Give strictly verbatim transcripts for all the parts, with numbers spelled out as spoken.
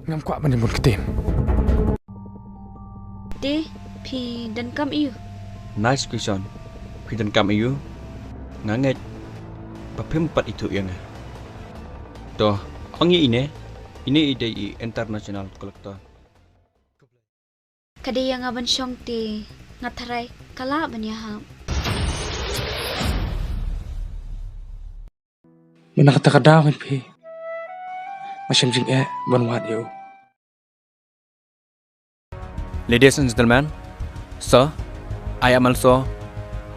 Ngam kwah ban ïa bun ktien. Te, phi donkam aiu? Nice question. Phi donkam aiu? Nga ngeit ba phim pat ithuh ïa nga. To, ong ïa ine, ine i dei i international collector. Ka dei ïa nga ban shong te nga tharai ka lah ban ïahap. Mynta kata ka daw kan phi. Nga shem jingeh ban wad ïa u. Ladies and gentlemen, sir, I am also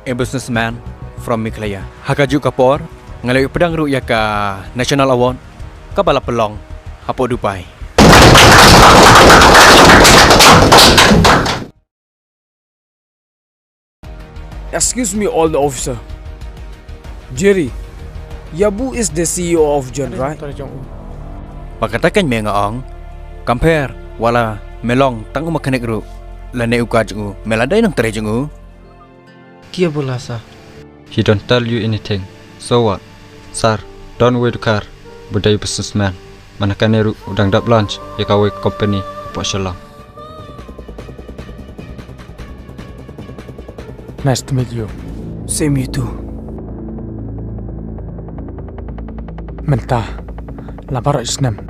a businessman from Meghalaya. Ha kajuh ka por, nga la ïoh pdiang ruh ïa ka National Award, kaba la pynlong hapoh Dubai. Excuse me, all the officer. Jerry, Yabu is the C E O of John, right? Ba kata kan me nga ong. Compare, wat la me long tang u mechanic ruh. Lane u ka jong u, me la dei nongtrei jong u. Kia bola sa. He don't tell you anything. So what? Sir, don't worry, car. Budai businessman. Mana kane ruh u dang dap launch ïa kawei ka company hapoh Shillong. Nice to meet you. Same you too. Mynta la baroh snem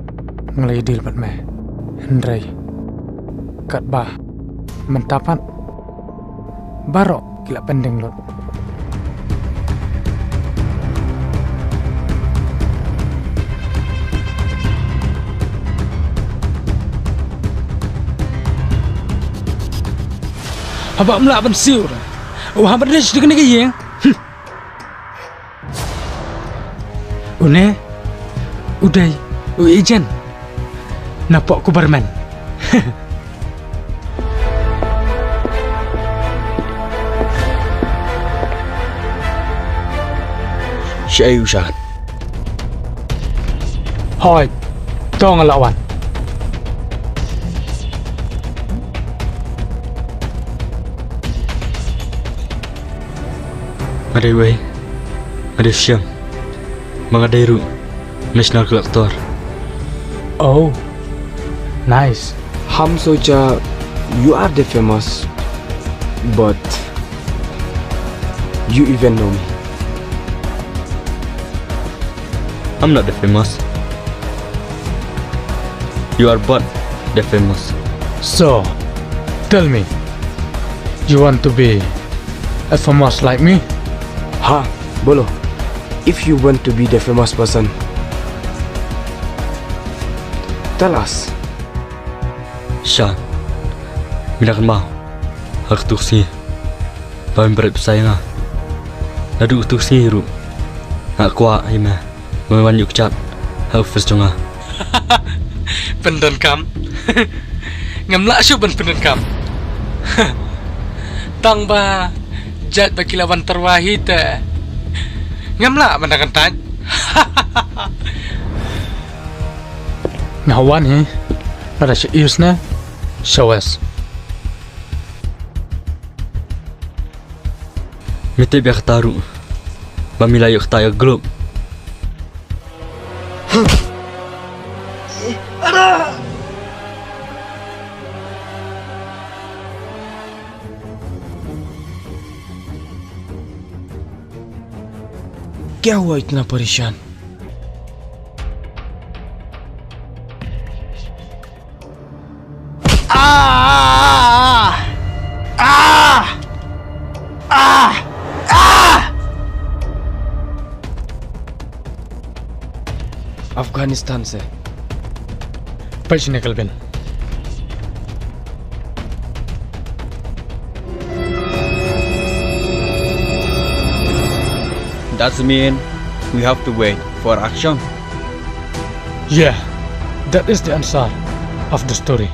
nga la ïa deal bad me. Hynrei katba mynta pat baroh ki la pending lut. Haba ym lah ban siew ruh, u hap ban leit sha kane ka ïing. Hm. Une u dei u agent na pok ku barman. Shaei u Shan? Hoi, to nga la wan. Nga dei wei, nga dei Shem. Ma nga dei ruh National Collector. Oh, nice. Ham socha, you are the famous, but you even know me. I'm not the famous. You are but the famous. So, tell me, you want to be a famous like me? Ha, bolo. If you want to be the famous person, tell us. Shan, mi la kynmaw ha katu ka sngi ba mi bret pisa ïa nga. Naduh katu ka sngi ruh nga kwah ïa me ba me wan ïuh kjat ha office jong nga. Pyndonkam? Ngam lah shuh ban pyndonkam. Tang ba jait ba ki la wan tyrwa hi te ngam lah ban da kyntait. Nga wan hi lada sha east ne sha west. Me tip ïa kata ruh ba mi la ïoh kata ïa globe. क्या हुआ इतना परेशान? Ah! Ah! Ah! Ah! अफगानिस्तान से। Peit shane, Kelvin. That's mean we have to wait for action. Yeah, that is the answer of the story.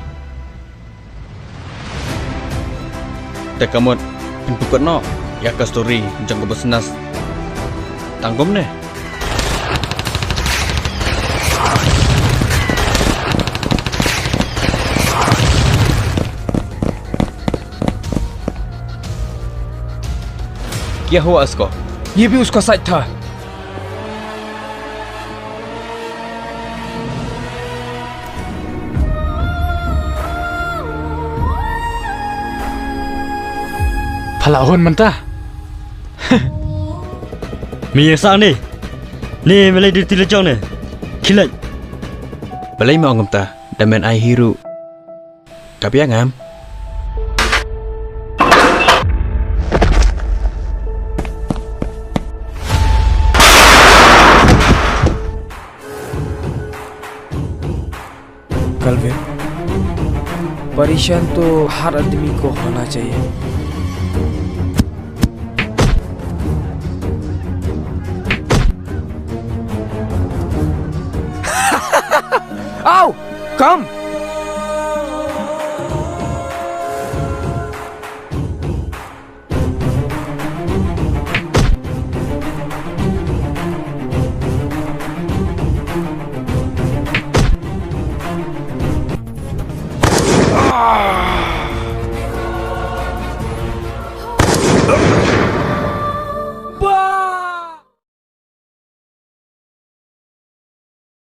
Te ka mut phin pynkut noh ïa ka story jong ka business tang kumne. क्या हुआ उसको? ये भी उसका साइड था। Ala hon mynta. Mi ïa sa ne. Ne me lei dei ti la jong ne. Khilai. Balei me ong kumta? Da men ai hi ruh. Ka biang ngam. कल्विन, परेशान तो हर आदमी को होना चाहिए। आओ, कम।